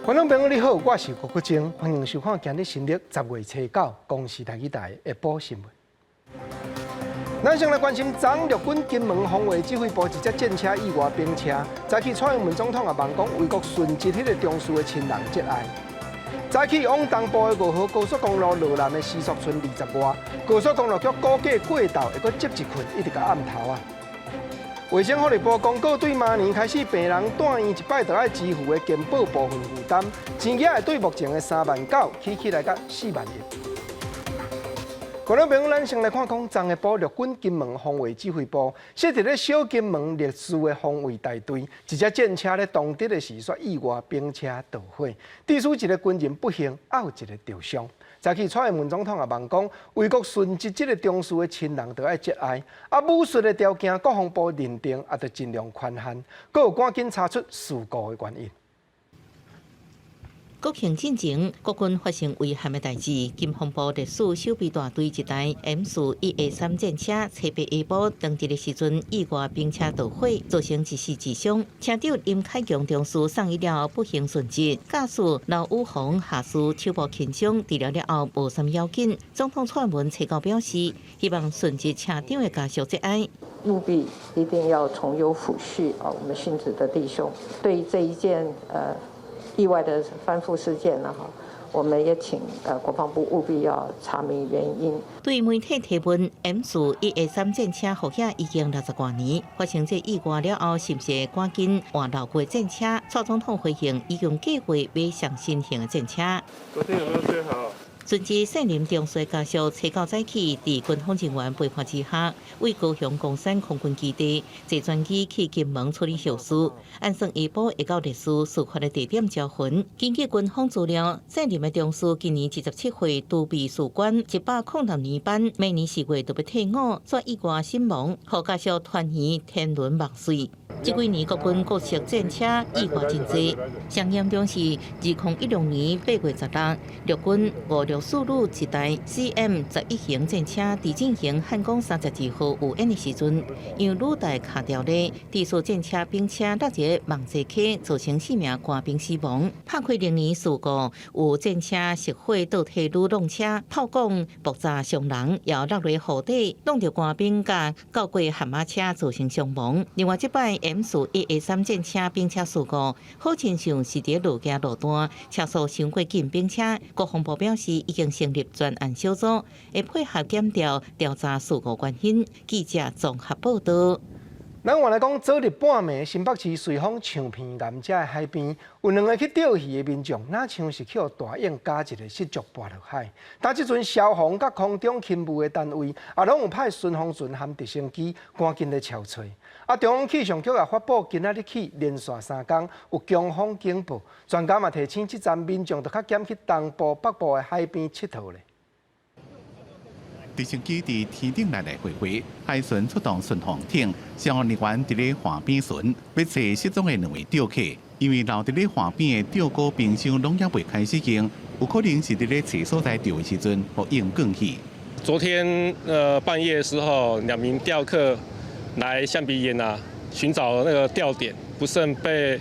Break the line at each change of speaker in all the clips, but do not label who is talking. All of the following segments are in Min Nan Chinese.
觀眾朋友你好，我是郭國晶，歡迎收看今日新曆10月初9公視台語台的下晡新聞。咱先來關心，昨陸軍金門防衛指揮部一隻戰車意外冰車，早起蔡英文總統也望講為國殉職彼個中士的親人節哀。早起往東部的5號高速公路羅南的時速賰20外，高速公路局估計過晝會閣積一困，一直到暗頭啊。衛生福利部公告，對明年開始，病人住院一擺就愛支付的健保部分負擔，錢額會對目前的3萬9起起來到4萬1。觀眾朋友，咱先來看講，昨下晡陸軍金門防衛指揮部設佇咧小金門烈士的防衛大隊，一隻戰車咧當佇的時煞意外冰車著火，致使一個軍人不幸，猶有一個著傷。早起蔡英文總統也望講，為國殉職這個中士的親人著愛節哀。啊，武術的條件，國防部認定，也著盡量寬限，閣有趕緊查出事故的原因。
國慶進前，國軍發生遺憾的代誌。金防部烈士守備大隊一台 M41A3戰車，初八下晡當日的時陣意外冰車著火，造成一死一傷。車長林凱強中士送醫了後不幸殉職，駕駛劉宇宏下士手部輕傷，治療了後無啥物要緊。總統蔡英文初九表示，希望殉職車長的家屬節哀。
務必一定要從優撫恤啊！我們殉職的弟兄，對這一件意外的翻覆事件呢，哈，我們也請國防部務必要查明原因。
對媒體提問，M41A3戰車服役已經60外年，發生這意外了後，是毋是會趕緊換老舊戰車？蔡總統回應，已經計劃買上新型的戰車。
昨天有沒有睡好？
殉職姓林中士家屬初九早起，佇軍方人員陪伴之下，為高雄岡山空軍基地坐專機去金門處理後事。按算下晡會到烈士事發的地點招魂。根據軍方資料，姓林的中士今年27歲，儲備士官，106年班，明年4月就欲退伍，煞意外身亡，予家屬團圓天倫夢碎。這幾年國軍各式戰車意外真濟，上嚴重是2016年8月16，陸軍564旅一台 CM-11型戰車佇進行漢光32號預演的時陣，因為履帶卡著咧，致使戰車冰車落入網際溪，造成四名官兵死亡。拍開零年事故，有戰車失火倒退嚕撞車，炮管爆炸傷人，也落入河底，撞著官兵佮轎過悍馬車，造成傷亡。另外，這擺 M41A3戰車冰車事故，好親像是佇路行路段車速傷過緊冰車。國防部表示，已經成立專案小組，會配合檢調調查事故原因。記者綜合報道。
咱換來講，昨日半暝，新北市瑞芳象鼻岩遮的海邊，有兩个去釣魚的民眾，若像是去予大湧咬一个失足跋落海。但這陣消防佮空中勤務的單位，也攏有派巡防船和直升機趕緊咧搜揣。啊，中央氣象局也發布，今仔日起連續3工有強風警報，專家嘛提醒，這陣民眾著較減去東部、北部的海邊𨑨迌咧。
直升機佇天頂來來回回，海巡出動巡防艇，消防人員佇咧岸邊巡，欲揣失蹤的兩位釣客。因為留佇咧岸邊的釣具冰箱攏猶未開始用，有可能是佇咧揣所在釣的時陣，予湧捲去。
昨天半夜的時候，兩名釣客來象鼻岩啊尋找那個釣點，不慎被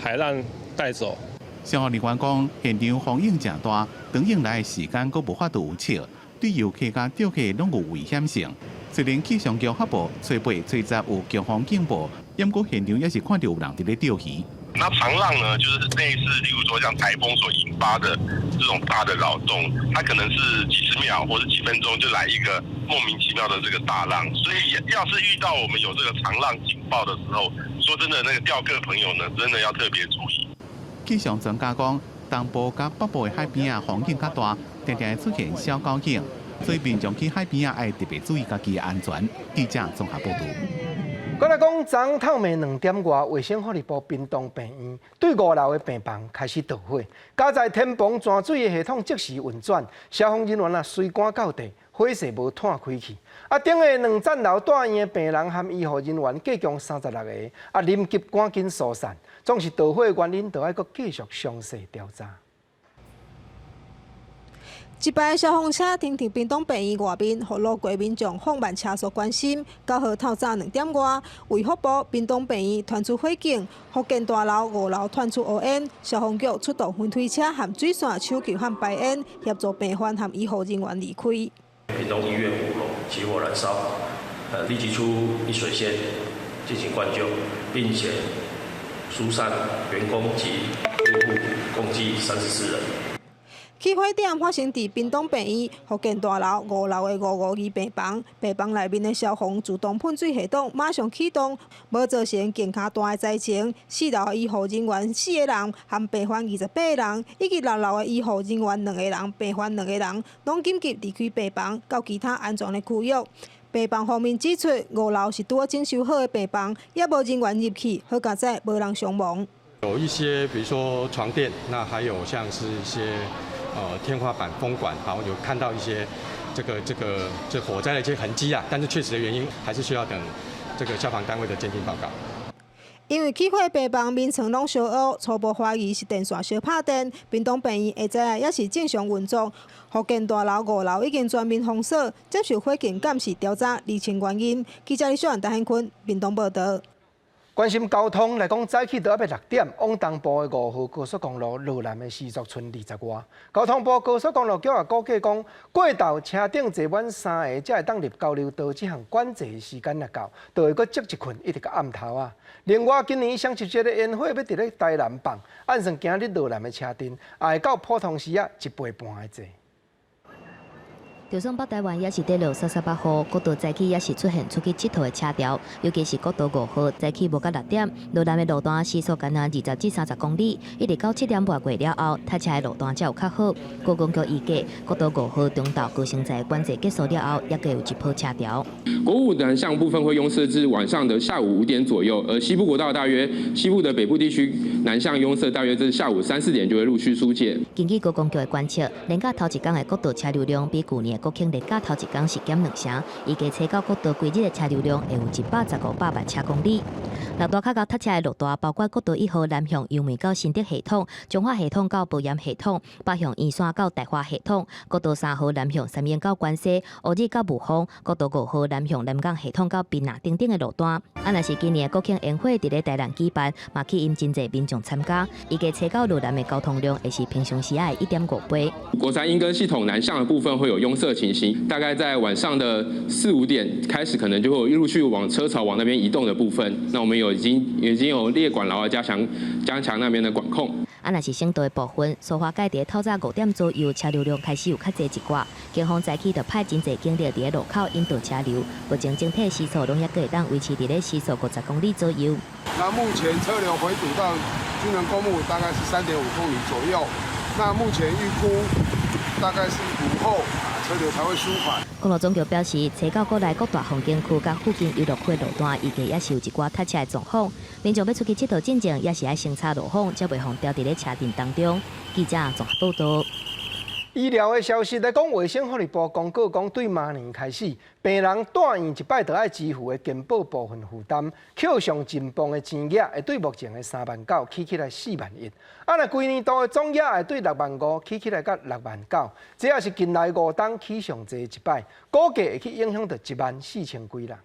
海浪帶走。
消防人員講，現場風湧誠大，長湧來的時間閣無法度預測。對遊客佮釣客攏有危險性。雖然氣象局發布初八、初十有強風警報，毋過現場也是看著有人佇咧釣魚。
那長浪呢，就是類似，例如說像颱風所引發的這種大的擾動，它可能是幾十秒或者幾分鐘就來一個莫名其妙的這個大浪。所以要是遇到我們有這個長浪警報的時候，說真的，那個釣客朋友呢，真的要特別注意。
氣象專家講，東部佮北部的海邊啊，風湧較大，定定會出現小狗湧，所以民眾去海邊啊，愛特別注意家己的安全。記者綜合報導。
閣來講，昨透暝2點外，衛生福利部屏東病院對五樓的病房開始著火，佳哉天棚泉水的系統即時運轉，消防人員啊隨趕到地，火勢無湠開去。啊，頂下兩層樓住院的病人和醫護人員計共36個，啊，臨急趕緊疏散。總是著火的原因，著愛閣繼續詳細調查。
一排消防車停佇屏東病院外面，予路過民眾放慢車速關心。9號透早2點外，衛福部屏東病院傳出火警，福建大樓5樓傳出烏煙，消防局出動噴水車和水線搶救和排煙，協助病患和醫護人員離開。
屏東醫院5樓起火燃燒，立即出一水線進行灌救，並且疏散員工及住戶共計34人。
起火點發生佇屏東病院福建大樓5樓的552病房，病房內面的消防自動噴水系統馬上啟動，無造成更較大的災情。4樓醫護人員4個人，含病患28個人，以及6樓的醫護人員2個人，病患2個人，攏緊急離開病房到其他安全的區域。病房方面指出，5樓是拄仔整修好的病房，也無人員入去，好佳哉無人傷亡。
有一些，比如說床墊，那還有像是一些天花板風管，好有看到一些這火災的一些痕跡啊，但是確實的原因還是需要等這個消防單位的鑑定報告。
因為起火病房眠床攏燒烏，初步懷疑是電線燒拍電。屏東病院下晝也是正常運作。福建大樓5樓已經全面封鎖，接受火警鑑識調查，釐清原因。記者李小蘭、陳坤，屏東報道。
關心交通來講，早起都猶未6點，往東部的5號高速公路羅南的時速賰20外。交通部高速公路局也估計講，過晝車頂坐滿三个才會當入交流道，這項管制的時間若到，就會閣積一困，一直到暗頭啊。另外，今年雙十節的煙火欲佇咧台南放，按算今日羅南的車陣，也會較普通時啊一倍半的濟。
就算北台灣也是佇落38號，國道早起也是出現出去𨑨迌的車潮，尤其是國道5號早起無到6點，羅南的路段時速干焦20至30公里，一直到7點半過了後，塞車的路段才有較好。高公局預計，國道5號中晝高升站管制結束了後，猶閣有一波車潮。
國五南向部分會擁塞至晚上的下午5點左右，而西部國道大約西部的北部地區南向擁塞大約至下午3、4點就會陸續疏解。
根據高公局的觀測，連假頭一工的國道車流量比舊年國慶連假頭一工是減2成，預計初九國道規日的車流量會有115百萬車公里。六大較𠢕塞車的路段，包括國道1號南向楊梅到新竹系統、彰化系統到埔鹽系統、北向圓山到大華系統、國道3號南向三莺到關西、烏日到霧峰、國道5號南向南港系統到檳榔等等的路段。啊，若是今年國慶煙火佇咧台南舉辦，嘛吸引真濟民眾參加。預計初九羅南的交通量會是平常時的1.5倍。
國三鶯歌系統南向的部分會有擁塞情形，大概在晚上的4、5點開始，可能就會有陸續往車潮往那邊移動的部分。那我們有已經有列管勞加強那邊的管控。
啊，若是省道的部分，蘇花改佇透早5點左右，車流量開始有較濟一寡。警方早起就派真濟警力佇咧路口引導車流，目前整體時速攏猶閣會當維持佇咧時速50公里左右。
那目前車流回堵到軍人公墓大概是3.5公里左右。那目前預估大概是午後車流才會舒緩。
公路總局表示，初九國內各大風景區佮附近遊樂區的路段，預計也是有一寡塞車的狀況。民眾欲出去𨑨迌進前，也是愛先查路況，才袂予牢佇咧車陣當中。記者綜合報道。
醫療的消息來講，衛生福利部公告講，對明年開始，病人蹛院一擺就愛支付的健保部分負擔，扣上盡磅的錢額，會對目前的3萬9起起來4萬1。啊，若規年度的總額會對6萬5起起來到6萬9，這也是近來5冬起上濟一擺，估計會去影響著1萬4千幾人。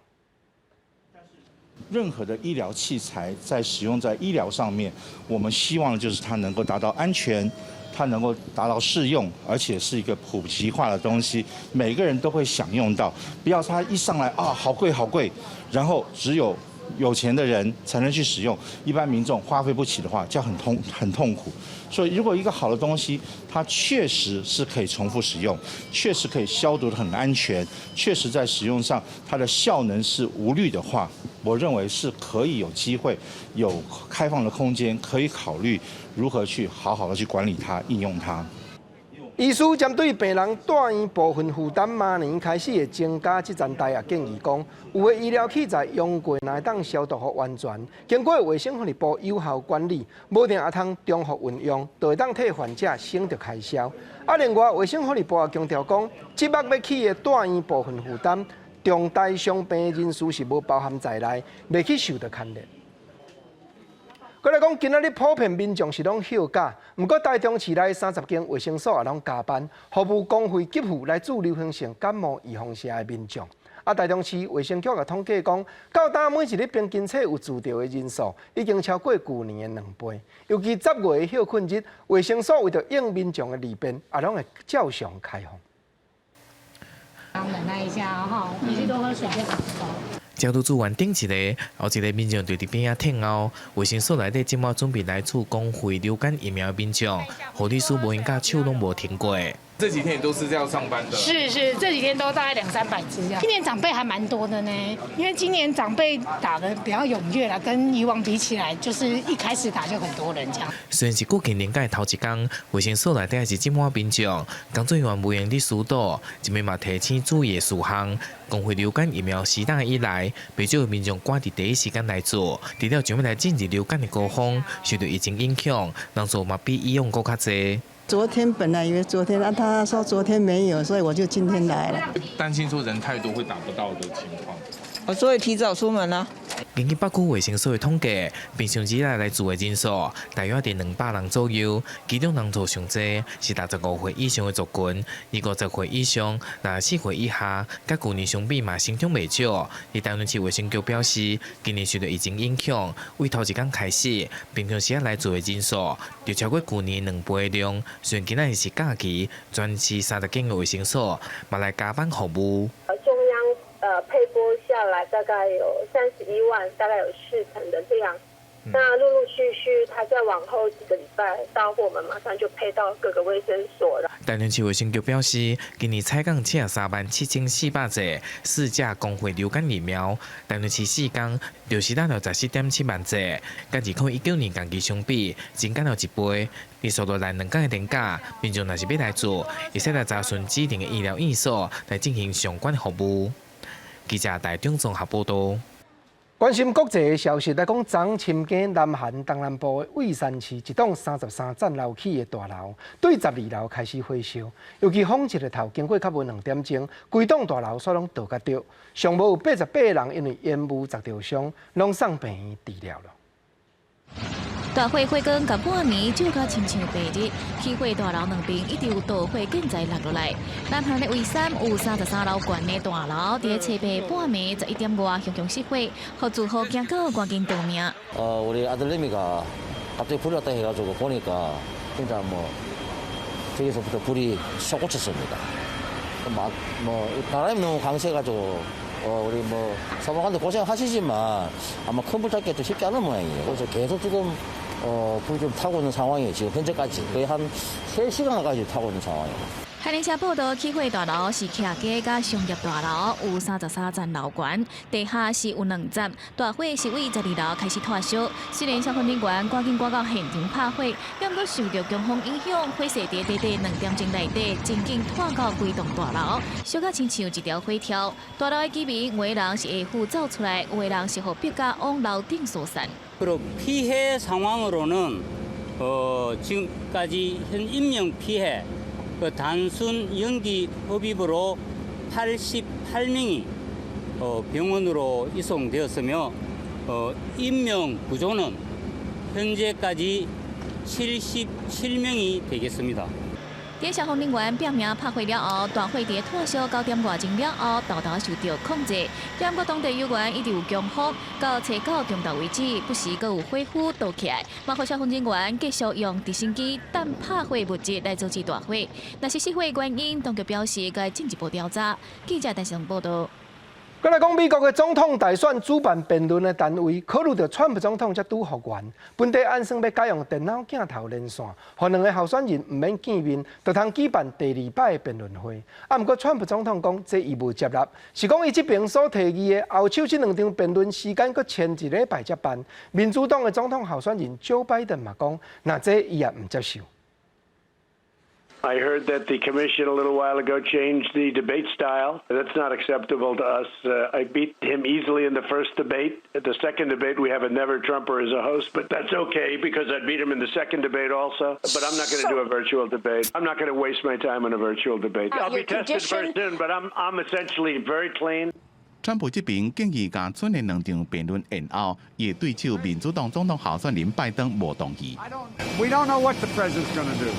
任何的醫療器材在使用在醫療上面，我們希望就是它能夠達到安全。它能夠達到適用，而且是一個普及化的東西，每個人都會享用到。不要它一上來啊，好貴好貴，然後只有有錢的人才能去使用，一般民眾花費不起的話，就很痛苦。所以，如果一個好的東西，它確實是可以重複使用，確實可以消毒得很安全，確實在使用上它的效能是無慮的話，我認為是可以有機會有開放的空間，可以考慮如何去好好的去管理它、應用它。
醫師針對病人蹛院部分負擔，明年開始會增加這層代也建議講，有的醫療器材用過若會當消毒予完全，經過衛生福利部有效管理，無定也通重複運用，就會當替患者省著開銷。啊，另外衛生福利部也強調講，這擺欲起的蹛院部分負擔，重大傷病人士是無包含在內，袂去受著牽連。閣來講，今仔日普遍民眾是攏歇假，毋過台中市內30間衛生所也攏加班，服務公費給付來注流行性感冒預防射的民眾。啊，台中市衛生局也統計講，到今每一日平均冊有注著的人數已經超過舊年的2倍。尤其10月的歇睏日，衛生所為著應民眾的利便，也攏會照常開放。
忍耐一下哈，回去多喝水就好了。
才拄注完頂一个，後一个民眾就佇邊仔等候。衛生所內底這馬準備來注公費流感疫苗的民眾，護理師無閒佮手攏無停過。
這幾天都是要上班的。
是是，這幾天都大概兩三百支這樣。今年長輩還蠻多的呢，因為今年長輩打得比較踴躍啦，跟以往比起來，就是一開始打就很多人這樣。
雖然是國慶連假頭一工，衛生所內底還是擠滿民眾，工作人員無閒佇疏導，這邊嘛提醒注意的事項。公費流感疫苗施打以來，袂少民眾趕佇第一時間來注，除了準備來進入流感的高峰，受著疫情影響，人數嘛比以往閣較濟。
昨天本來以為昨天啊，他說昨天沒有，所以我就今天來了。
擔心說人太多會打不到的情況，
我所以提早出門啦。
根據北區衛生所的統計，平常時來來注的人數大約佇200人左右，其中人數上濟是65歲以上的族群，而50歲以上、64歲以下，佮舊年相比嘛，成長袂少。佇台中市衛生局表示，今年受著疫情影響，為頭一工開始，平常時來注的人數就超過舊年2倍量。雖然今仔日是假期，全市30間的衛生所嘛來加班服務。
中央配撥下來大概有31萬，大概有4成的量。那陸陸續續，他再往後幾個禮拜到貨，我們馬上就配到各個衛生所了。
台中市衛生局表示，今年採購73萬7400劑四價公費流感疫苗，台中市四工就施打了14.7萬劑，佮2019年同期相比，增加了一倍。佇續落來2工的連假，民眾若是欲來注，會使來查詢指定的醫療院所來進行相關服務。記者台中綜合報道。
關心國際的消息來講，昨深更南韓東南部的蔚山市一棟33層樓起的大樓，對12樓開始火燒，尤其風一个頭經過較無2點鐘，規棟大樓煞攏著甲著，上無有88個人因為煙霧砸著傷，攏送病院治療了。
大火火光共半暝照甲親像白日，起火大樓兩邊一直有導火建材落落來。南韓的蔚山有33樓懸的大樓，佇初八半暝11點外熊熊失火，予住戶驚到趕緊逃命。
우리 아들내미가 갑자기 불이 났다 해가지고 보니까 진짜 뭐 저기서부터 불이 솟구쳤습니다. 막 뭐 바람이 너무 강세가지고 우리 뭐 소방관도 고생하시지만 아마 큰 불 잡기도 쉽지 않은 모양이에요. 그래서 계속 지금 불이 좀 타고 있는 상황이에요. 지금 현재까지 거의 한 3시간까지 타고 있는 상황이에요.
韓聯社報道，起火大樓是徛家佮商業大樓，有33層樓懸，地下是有2層。大火是對12樓開始湠燒。雖然消防人員趕緊趕到現場拍火，毋過受著強風影響，火勢佇短短2點鐘內底，真緊湠到規棟大樓，燒甲親像一條火柱。大樓的居民有的人是下昏走出來，有的人是予逼甲往樓頂疏散。
그리고 피해 상황으로는 지금까지 현 인명 피해 그 단순 연기 흡입으로 88명이 병원으로 이송되었으며 인명 구조는 현재까지 77명이 되겠습니다.
佇消防人員拼命拍火了後，大火佇湠燒9點外鐘了後，沓沓受著控制。毋過當地有緣一直有強風，到初九中晝為止，不時閣有火雲倒起來，嘛予消防人員繼續用直升機彈拍火物質來阻止大火。若是失火原因，當局表示該進一步調查。記者陳勝報道。
閣來講，美國的總統大選主辦辯論的單位，考慮著川普總統才拄復原，本底按算欲改用電腦鏡頭連線，予兩个候選人毋免見面，就通舉辦第二擺的辯論會。啊，毋過川普總統講，這伊無接納，是講伊這爿所提議的後手這兩場辯論時間閣前一禮拜才辦。民主黨的總統候選人蔣拜登嘛講，若這伊也毋接受。
I heard that the commission a little while ago changed the debate style. That's not acceptable to us. I beat him easily in the first debate. At the second debate, we have a never Trumper as a host, but that's okay because I'd beat him in the second debate also. But I'm not going to do a virtual debate. I'm not going to waste my time on a virtual debate. I'll be
Your
tested very
condition-
soon, but I'm essentially very clean.
川普這邊建議共川的兩場辯論延後，伊的對手民主黨總統候選人拜登無同意。
We don't know what the president's going to do.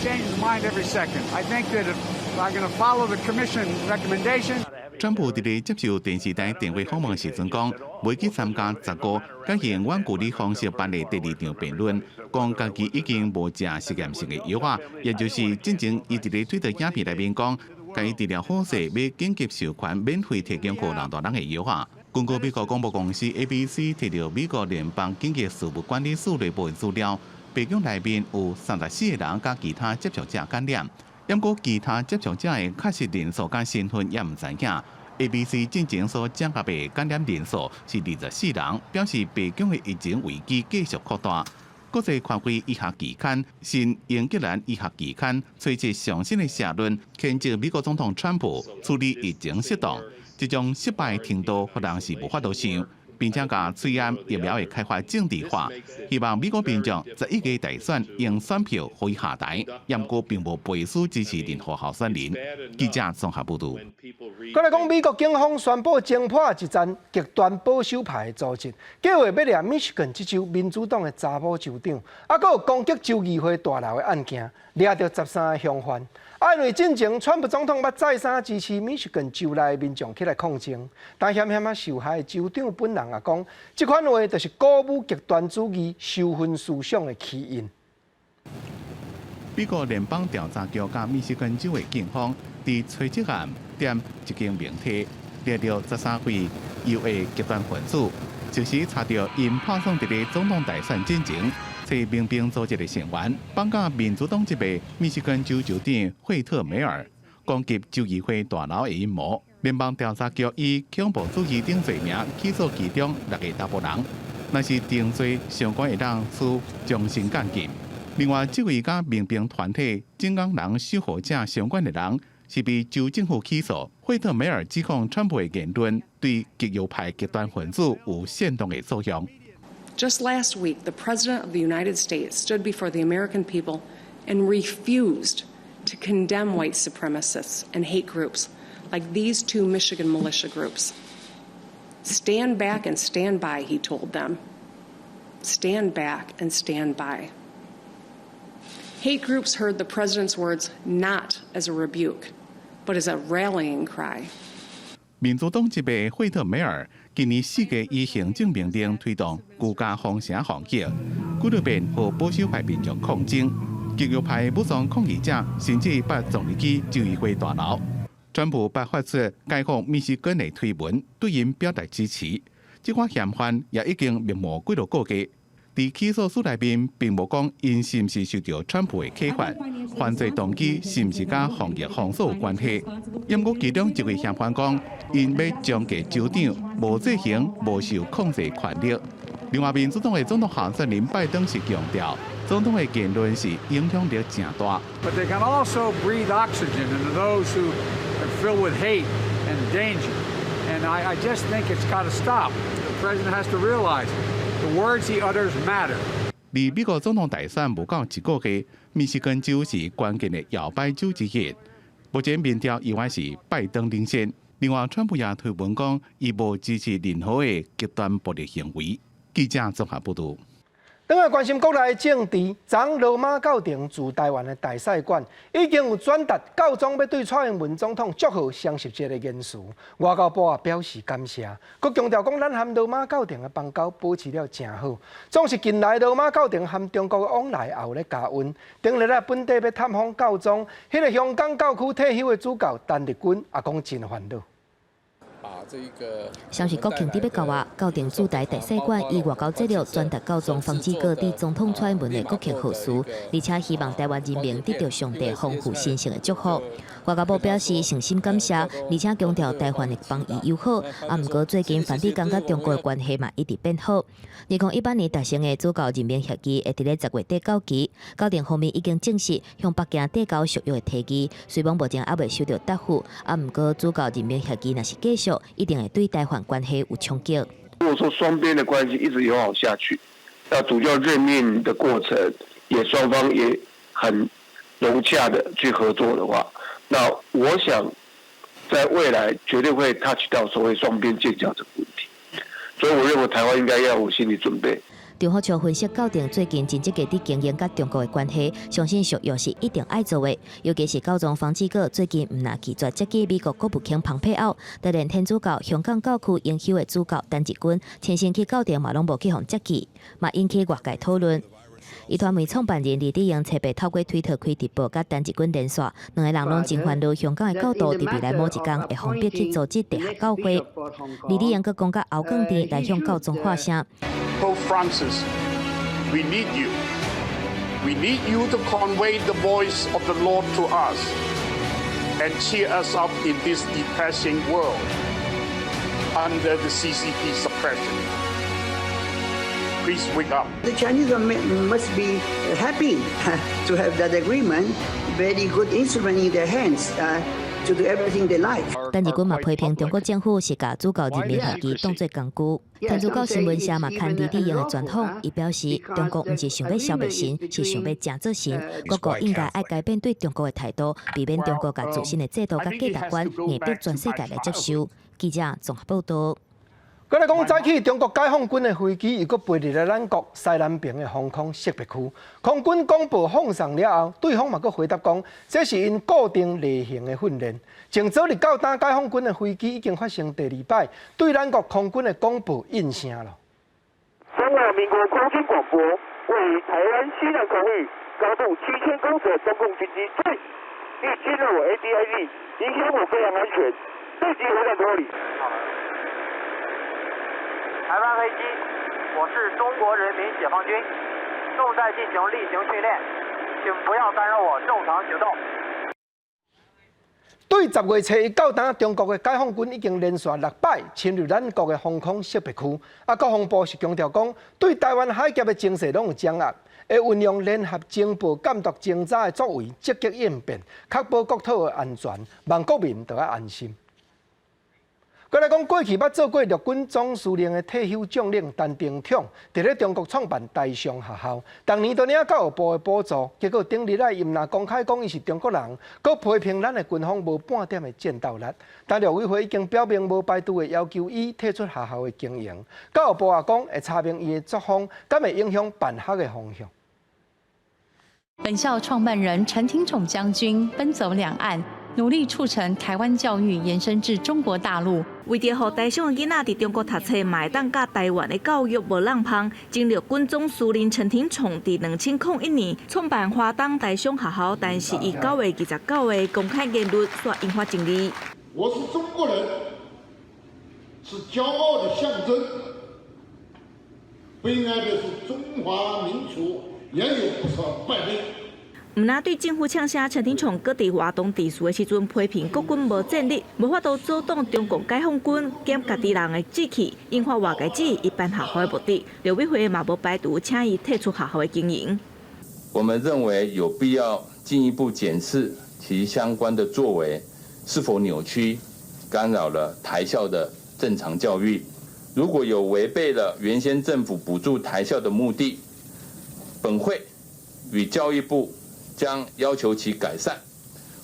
Change his mind every second. I think that if I'm going to follow the commission recommendation.
川普佇咧接受電視台電話訪問時陣講，袂去參加15改用遠距離方式辦的第二場辯論，講家己已經無食實驗性的藥仔，也就是進前伊佇咧推特影片內面講，共伊治療好勢，欲緊急授權免費提供予人大人的藥仔。根據美國廣播公司 ABC 提著美國聯邦緊急事務管理署內部的資料，白宮內面有34個人佮其他接觸者感染，毋過其他接觸者的確實人數佮身份也毋知影。ABC 進前所掌握的感染人數是24人，表示白宮的疫情危機繼續擴大。國際權威醫學期刊《新英格蘭醫學期刊》推出上新的社論，譴責美國總統川普處理疫情失當，這種失敗程度，予人是無法度想，並且共喙罨疫苗的開發政治化，希望美國民眾11月大選用選票予伊下台，毋過並無背書支持任何候選人。記者綜合報導。
閣來講，美國警方宣布偵破一陣極端保守派的組織，計劃欲掠密西根這州民主黨的查某州長，啊，閣有攻擊州議會大樓的案件，掠著13個嫌犯。啊，因為進前川普總統捌再三支持密西根州內的民眾起來抗爭，但險險仔受害的州長本人也講，這款話就是鼓舞極端主義仇恨思想的起因。
美國聯邦調查局佮密西根州的警方佇槍擊案踮一間明體掠著13位右翼極端分子，就是查著𪜶拍算佇咧總統大選進前，揣民兵組織的成員，綁架民主黨籍的密西根州州長惠特梅爾，攻擊州議會大樓的陰謀。聯邦調查局以恐怖主義等罪名起訴其中六个查埔人，若是定罪相關會當處終身監禁。另外，這位佮民兵團體真港人守護者相關的人，是被州政府起訴。惠特梅爾指控川普的言論對極右派極端分子有煽動的作用。
Just last week, the President of the United States stood before the American people and refused to condemn white supremacists and hate groups like these two Michigan militia groups. "Stand back and stand by," he told them. "Stand back and stand by." Hate groups heard the president's words not as a rebuke, but as a rallying cry.
民主黨籍的惠特梅爾今年4月以行政命令推動居家封城防疫，幾落遍予保守派民眾抗爭，極右派武裝抗議者甚至欲撞入去州議會大樓。川普捌發出解放密西根的推文，對𪜶表達支持。這款嫌犯也已經滅無幾落個月。佇起訴書內面並無講𪜶是毋是受著川普的啟發，犯罪動機是毋是佮防疫封鎖有關係。毋過其中一位嫌犯講，𪜶欲終結州長無制衡、無受控制權力。另外，民主黨的總統候選人拜登是強調，總統的言論是影響力誠大。
But they can also breathe oxygen into those who are filled with hate and danger. And I just think it's got to stop. The president has to realize the words he utters matter.
離美國總統大選無夠一個月，密西根州是關鍵的搖擺州之一。目前民調依然是拜登領先。另外，川普也推文講，伊無支持任何的極端暴力行為。記者綜合報導。
轉來關心國內政治，昨羅馬教廷駐台灣的大使館已經有轉達教宗欲對蔡英文總統祝賀雙十節的言辭。外交部也表示感謝，閣強調講咱和羅馬教廷的邦交保持了誠好。總是近來羅馬教廷和中國的往來也有咧加溫。頂禮拜本地欲探訪教宗，彼個香港教區退休的主教陳日君也講真煩惱。
雙十國慶佇欲到啊，教廷駐台大使館以外交策略轉達教宗方濟各對總統蔡英文的國慶賀詞，而且希望台灣人民得著上帝豐富神聖的祝福。外交部表示誠心感謝，而且強調台灣的邦誼友好。啊，毋過最近梵蒂岡佮中國的關係嘛一直變好。2018年達成的主教任命協議會佇咧10月底到期，教廷方面已經正式向北京遞交續約的提議，雖罔目前猶未收著答覆。啊，毋過主教任命協議若是繼續，一定會對台灣關係有衝擊。
如果說雙邊的關係一直友好下去，那主教任命的過程也雙方也很融洽的去合作的話，那我想
在未來絕對會 touch 到所謂雙邊建交這個問題，所以我認為台灣應該要有心理準備。
張福潮分析，教廷最近真積極佇經營佮中國的關係，相信續約是一定愛做的。尤其是教宗方濟各最近毋但拒絕接見美國國務卿蓬佩奧，就連天主教香港教區榮休的主教陳日君親身去教廷嘛，攏無去予接見，嘛引起外界討論。壹傳媒創辦人黎智英初八透過推特開直播，佮陳日君連線，兩个人攏真煩惱香港的教徒佇未來某一工會奉逼去組織地下教會。黎智英閣講甲後崗殿來向教宗發聲。
Pope Francis, we need you. We need you to convey the voice of the Lord to us and cheer us up in this depressing world under the CCP suppression. Please wake up.
The Chinese must be happy to have that agreement, very good instrument in their hands to do everything they like.
陳日君嘛批評中國政府是共主教人民危機當做工具。天主教新聞社嘛刊黎智英的專訪，伊表示中國毋是想欲消滅神，是想欲成做神。各國應該愛改變對中國的態度，避免中國共自身的制度佮價值觀硬逼全世界來接受。記者綜合報道。
閣來講，早起中國解放軍的飛機又閣飛入來咱國西南邊的防空識別區，空軍廣播放送了後，對方嘛閣回答講，這是𪜶固定例行的訓練。從昨日到今，解放軍的飛機已經發生第二擺對咱國空軍的廣播應聲了。
中華民國空軍廣播，位於台灣西南空域，高度7000公尺的中共軍機，注意，已進入我 ADIZ，影響我飛行安全，立即回轉脫離。
台灣飛機，我是中國人民解放軍，正在進行例行訓練，請不要干擾我正常行動。
對10月初一到今，中國的解放軍已經連續六擺侵入咱國的防空識別區。啊，國防部是強調講，對台灣海峽的情勢攏有掌握，會運用聯合情報監督偵查的作為，積極應變，確保國土的安全，望國民著愛安心。閣來講，過去捌做過陸軍總司令的退休將領陳廷寵，佇咧中國創辦台商學校，逐年都領教育部的補助，結果頂日來伊毋但公開講伊是中國人，閣批評咱的軍方無半點的戰鬥力。但陸委會已經表明無排除會要求伊退出學校的經營。教育部也講會查明伊的作風，敢會影響辦學的方向。
本校創辦人陳廷寵將軍奔走兩岸，努力促成台灣教育延伸至中國大陸。
為著予台商的囡仔佇中國讀冊，嘛會當佮台灣的教育無挵芳，前陸軍總司令陳廷寵佇2001年創辦華東台商學校，但是伊9月29的公開言論，煞引發爭議。
我是中國人，是驕傲的象徵。悲哀的是中華民族也有不少敗類。
毋但對政府嗆聲，陳廷寵閣佇活動致辭的時陣批評國軍無戰力，無法度阻擋中共解放軍減家己人的志氣，引發外界質疑伊辦學校的目的。陸委會嘛無排除請伊退出學校的經營。
我們認為有必要進一步檢視其相關的作為是否扭曲、干擾了台校的正常教育。如果有違背了原先政府補助台校的目的，本會與教育部將要求其改善，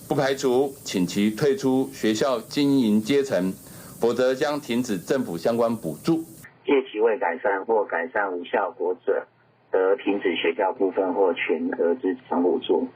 不排除請其退出學校經營階層，否則將停止政府相關補助。
屆期未改善或改善無效果者，得停止學校部分或全額之補助。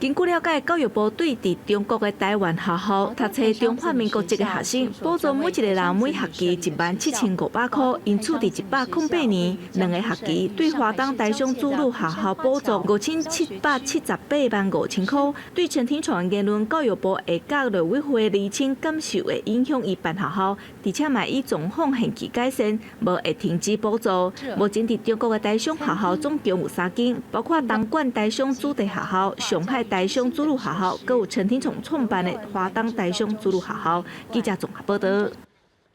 根據了解，教育部對佇中國的台灣學校讀冊中華民國籍的學生，補助每一個人每學期17,500塊，因此佇108年兩个學期對華東台商子女學校補助5778萬5000塊。對陳廷寵言論，教育部會佮陸委會釐清敢受會影響伊辦學校，而且嘛以狀況限期改善，無會停止補助。目前佇中國的台商學校總共有三間，包括東莞台商子弟學校、上海台商子女學校，閣有陳廷寵創辦的華東台商子女學校。記者綜合報道。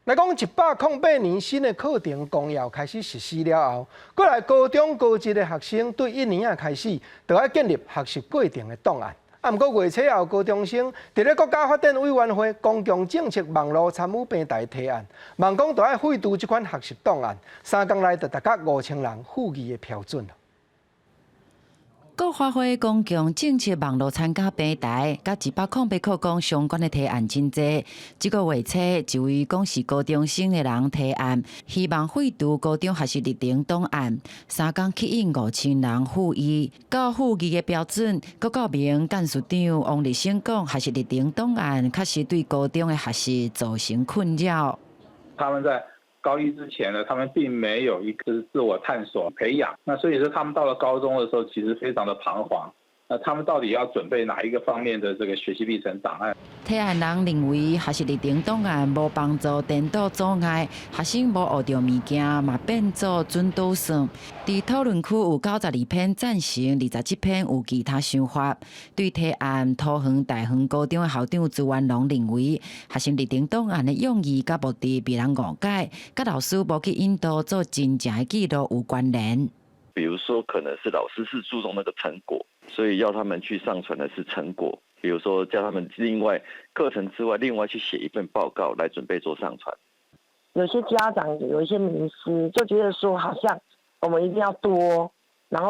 來講，108年新的課程綱要開始實施了後，過來高中高職的學生對一年仔開始，就愛建立學習過程的檔案。啊，毋過月初後，高中生佇咧國家發展委員會公共政策網路參與平台提案，望講著愛廢除這款學習檔案，3工內就達到5000人附議的標準。
閣發揮公共政策網路參加平台，佮108.8空相關的提案真濟。這個月初，一位講是高中生的人提案，希望廢除高中學習歷程檔案，3工吸引5000人附議。到附議的標準，國教明幹事長王立生講，學習歷程檔案確實對高中的學習造成困擾。
他們在高一之前呢，他們並沒有一個自我探索培養，那所以說他們到了高中的時候，其實非常的彷徨。那他們到底要準備哪一個方面的這個學習歷程檔案？
提案人認為學習歷程檔案無幫助顛倒阻礙學生無學著物件，嘛變做準倒算。佇討論區有92篇贊成，27篇有其他想法。對提案，桃園大園高中的校長朱元龍認為，學生歷程檔案的用意佮目的被人誤解，佮老師無去引導做真正的記錄有關聯。
比如說，可能是老師是注重那個成果，所以要他們去上傳的是成果。比如說，叫他們另外課程之外，另外去寫一份報告來準備做上傳。
有些家長有一些迷思，就覺得說好像我們一定要多，然後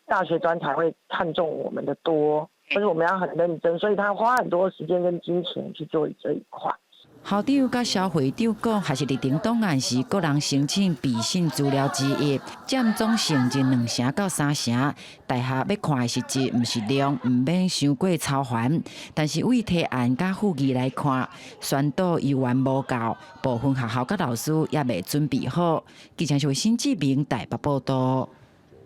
大學專才會看重我們的多，或者我們要很認真，所以他花很多時間跟金錢去做這一塊。
校長佮蕭會長講，學習歷程檔案是個人申請備審資料之一，佔總成績2成到3成。大學欲看的是質，毋是量，毋免傷過操煩。但是對提案佮附議來看，宣導猶原無夠，部分學校佮老師猶未準備好。記者是新志明台北報道。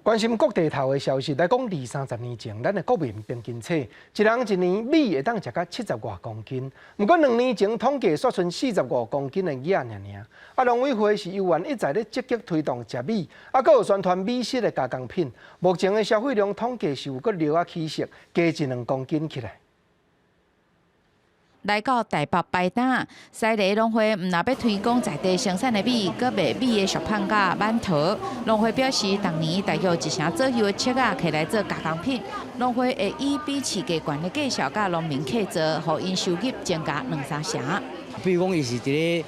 關心國地頭的消息來講，二三十年前，咱的國民平均體，一人一年米會當食到70外公斤。毋過2年前統計，煞賰45公斤的額爾爾。啊，農委會是猶原一再咧積極推動食米，啊，閣有宣傳米食的加工品。目前的消費量統計是有閣略仔起色，加一兩公斤起來。
來到台北擺檔，西螺農會毋若欲推廣在地生產的米，閣賣米的俗麭佮饅頭。農會表示，逐年大約一成左右的粟仔摕來做加工品。農會會以比市價懸的價數佮農民契作，予𪜶收入增加兩三成。
比如講，伊是佇咧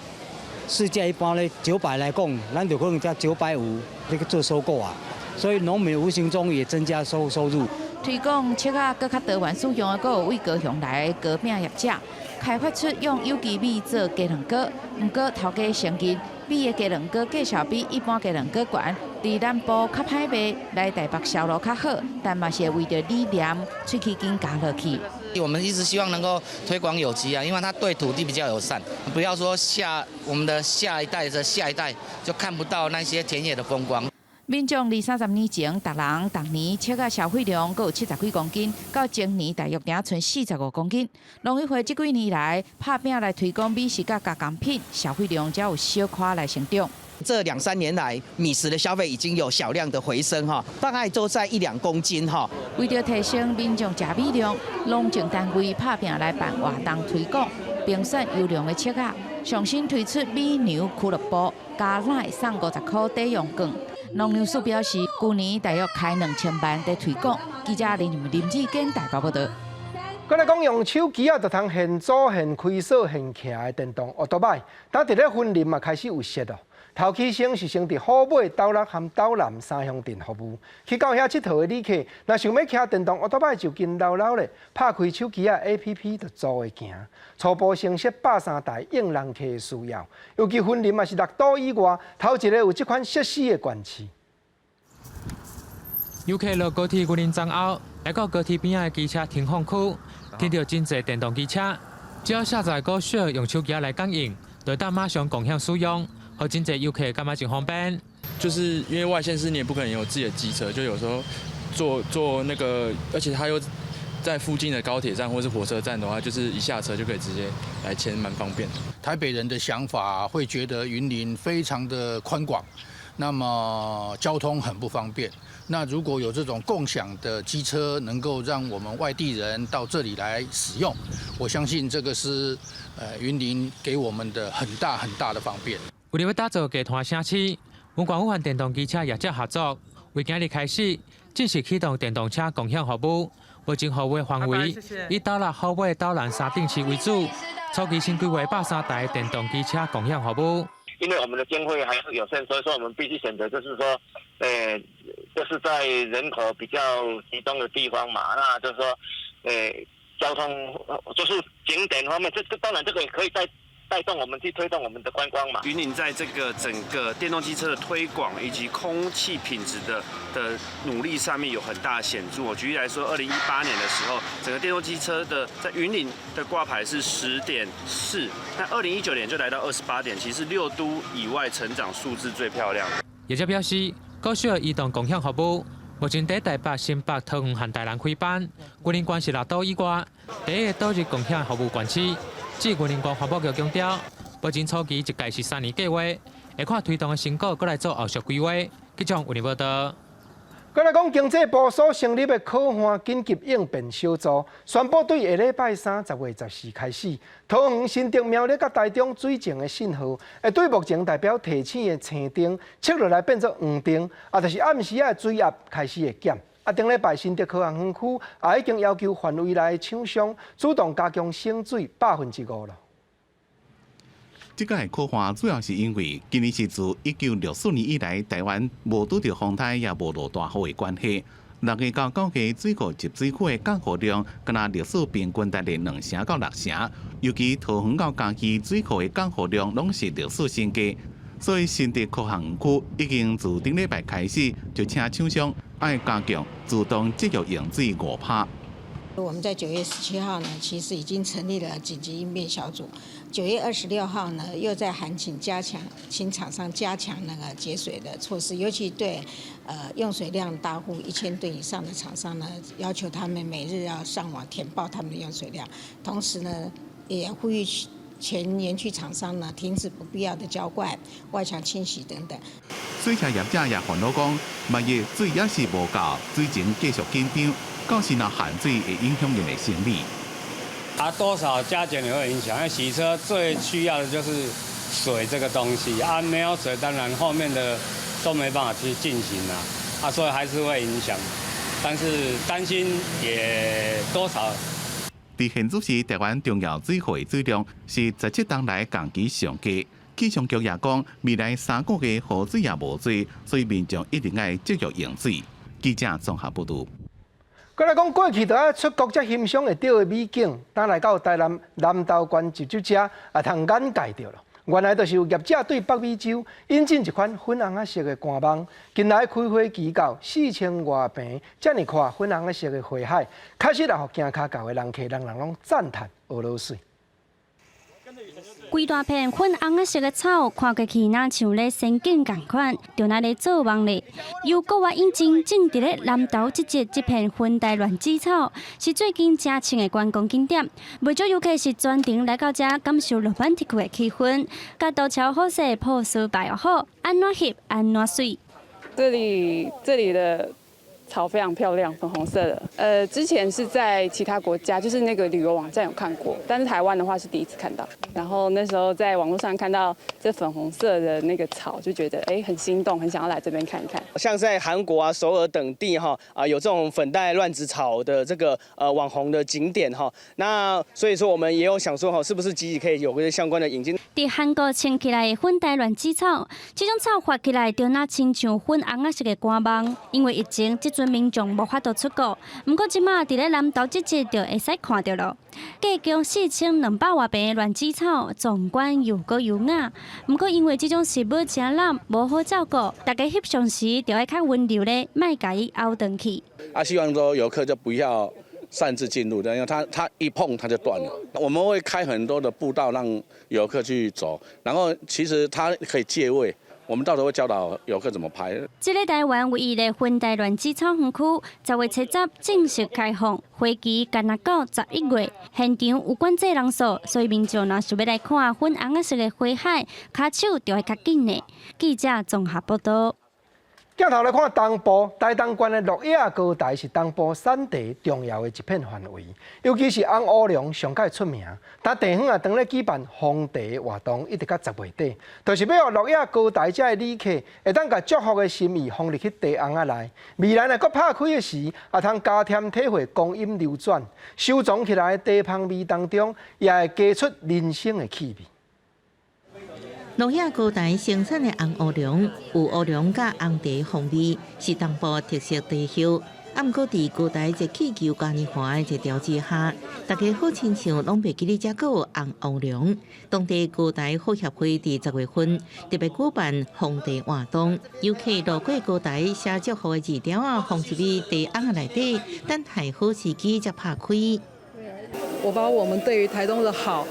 市價一般咧900來講，咱就可能才950這個做收購啊，所以農民無形中也增加收入。
推廣粟仔閣較多元使用的，閣有對高雄來的糕餅業者，開發出用有機米做雞卵糕。毋過頭家承認，米的雞卵糕價數比一般雞卵糕懸，佇南部較歹賣，來台北銷路較好，但嘛是會為著理念，喙齒緊咬落去。
我們一直希望能夠推廣有機啊，因為它對土地比較友善，不要說下我們的下一代的下一代就看不到那些田野的風光。
民眾二三十年前，逐人逐年粟仔消費量閣有70幾公斤，到前年大約定賰45公斤。農委會這幾年來拍拚來推廣米食佮加工品，消費量才有小可來成長。
這兩三年來，米食的消費已經有小量的回升哈，大概都在一兩公斤哈。
為著提升民眾食米量，農政單位拍拚來辦活動推廣，評選優良的粟仔，上新推出米娘俱樂部，加奶送50塊抵用券。農糧署表示，舊年大約開2000萬佇推廣。記者林志堅台北報導。
閣來講用手機仔就通現組、現開鎖、現騎的電動歐多擺，但佇咧雲林嘛開始有設咯。頭起先是先佇虎尾、斗六和斗南三鄉鎮服務，去到遐𨑨迌的旅客，若想欲騎電動歐多擺就緊溜溜咧，拍開手機仔 APP 就租會行。初步先設103台應人客的需要，尤其雲林嘛是六都以外頭一个有這款設施的縣市。
遊客落高鐵雲林站後，來到高鐵邊仔的機車停放區，停著真濟電動機車，只要下載 GoShare 用手機來感應，就會當馬上共享使用，予真濟遊客感覺真方便。
就是因為外縣市你也不可能有自己的機車，就有時候坐坐那個，而且他又在附近的高鐵站或是火車站的話，就是一下車就可以直接來牽，蠻方便的。
台北人的想法會覺得雲林非常的寬廣，那麼交通很不方便。那如果有這種共享的機車，能夠讓我們外地人到這裡來使用，我相信這個是雲林給我們的很大很大的方便。
為著欲打造低碳城市，雲縣府和電動機車業者合作，為今日開始正式啟動電動車共享服務。目前服務範圍以斗六、虎尾、斗南三鎮市為主，初期先規劃103台電動機車共享服務。
因為我們的經費還是有限，所以說我們必須選擇，就是說，就是在人口比較集中的地方嘛，那就是說，交通就是景點方面，這個當然這個也可以帶帶動我們去推動我們的觀光嘛。
雲林在這個整個電動機車的推廣以及空氣品質的努力上面有很大顯著。我舉例來說，2018年的時候，整個電動機車的在雲林的掛牌是10.4，那2019年就來到28點，其實六都以外成長數字最漂亮。
業者表示，GoShare 移動共享服務目前佇台北、新北、桃園和台南開班，雲林縣是六都以外第一個導入共享服務縣市。至雲林縣環保局強調，目前初期一屆是3年計劃，會看推動的成果，閣來做後續規劃。記者為你報道。
閣來講經濟部所成立的可旱緊急應變小組，宣布對下禮拜三10月14開始，桃園、新竹、苗栗佮台中水情的信號，會對目前代表提醒的青燈，切落來變做黃燈，啊，就是暗時仔的水壓開始會減。啊，頂禮拜新竹科學園區也已經要求範圍內的廠商主動加強省水5%了。
這個可旱主要是因為今年是自1964年以來，台灣無拄著風颱也無落大雨的關係。6月到9月水庫集水區的降雨量，敢若歷史平均達到2成到6成，尤其桃園到嘉義水庫的降雨量攏是歷史新低。所以新竹科學園區已經自頂禮拜開始，就請廠商愛加強自動節約用水5%。
我們在9月17號呢，其實已經成立了緊急應變小組。9月26號呢，又在函請加強，請廠商加強那個節水的措施，尤其對用水量大戶1000噸以上的廠商呢，要求他們每日要上網填報他們的用水量。同時呢，也呼籲全園區廠商呢，停止不必要的澆灌、外牆清洗等等。
水車業者也煩惱講，萬一水猶是無夠，水情繼續緊張，到時若限水會影響𪜶的生理。
啊，多少加減也會影響。因為洗車最需要的就是水這個東西啊，沒有水，當然後面的都沒辦法去進行啦。啊，所以還是會影響，但是擔心也多少。
佇現此時，台灣重要水庫的水量是17冬來同期上低。氣象局也講，未來3個月雨水也無濟，所以民眾一定愛節約用水。記者綜合報導。
閣來講過去著愛出國才欣賞會著的美景，當來到台南南投縣集集遮，也通眼界著囉。原來就是有業者對北美洲引進一款粉紅仔色的官網，近來開花期到4000外坪，遮爾闊粉紅仔色的花海，確實也予行跤到的人客人人攏讚嘆學落媠。
規大片粉紅仔色的草，看過去若像咧仙境仝款，就若咧做夢咧。由國外引進種佇咧南投集集這片粉黛亂子草，是最近誠興的觀光景點。袂少遊客是專程來到遮感受羅曼蒂克的氣氛，共杜橋好勢 pose 擺好，按怎翕按怎媠。
這裡的草非常漂亮，粉紅色的。之前是在其他國家，就是那個旅遊網站有看過，但是台灣的話是第一次看到。然後那時候在網絡上看到這粉紅色的那個草，就覺得哎很心動，很想要來這邊看一看。
像在韓國啊、首爾等地哈啊有這種粉黛亂子草的這個網紅的景點哈，那所以說我們也有想說哈，是不是積極可以有個相關的引進？
佇韓國穿起來的粉黛亂子草，這種草發起來就若親像粉紅仔色的官網，因為疫情，這陣民眾無法度出國，毋過這馬佇咧南投集集就會使看著囉。價格4200外坪的亂子草，壯觀又閣優雅。毋過因為這種植物誠懶，無好照顧，大家翕相時就愛較溫柔咧，莫共伊拗斷去。
啊，希望說遊客就不要擅自進入，因為他一碰它就斷了。我們會開很多的步道讓遊客去走，然後其實它可以借位。我們到時候會教導遊客怎麼拍。
這个台灣唯一的粉黛亂子草園區，10月7日正式開放，花期干焦到11月。現場有管制人數，所以民眾若想欲來看粉紅仔色的花海，跤手就愛較緊的。記者綜合報道。
鏡頭來看東部，台東縣的鹿野高台是東部產茶重要的一片範圍，尤其是紅烏龍上蓋出名。但地方啊，當咧舉辦封茶活動，一直到10月底，就是欲予鹿野高台遮的旅客會當共祝福的心意封入去茶甕仔內。未來若閣拍開的時，也通加添體會光陰流轉，收藏起來的茶香味當中，也會加出人生的氣味。
鹿野高台生產的紅烏龍，有烏龍佮紅茶風味，是東部特色茶葉。啊，毋過佇高台熱氣球嘉年華的熱潮之下，大家好親像攏袂記得遮閣有紅烏龍。當地高台好協會佇10月份特別舉辦封茶活動，遊客路過高台寫祝福的字條仔，放入去茶甕仔內底，等待好時機才拍開。
我把我們對於台東的好，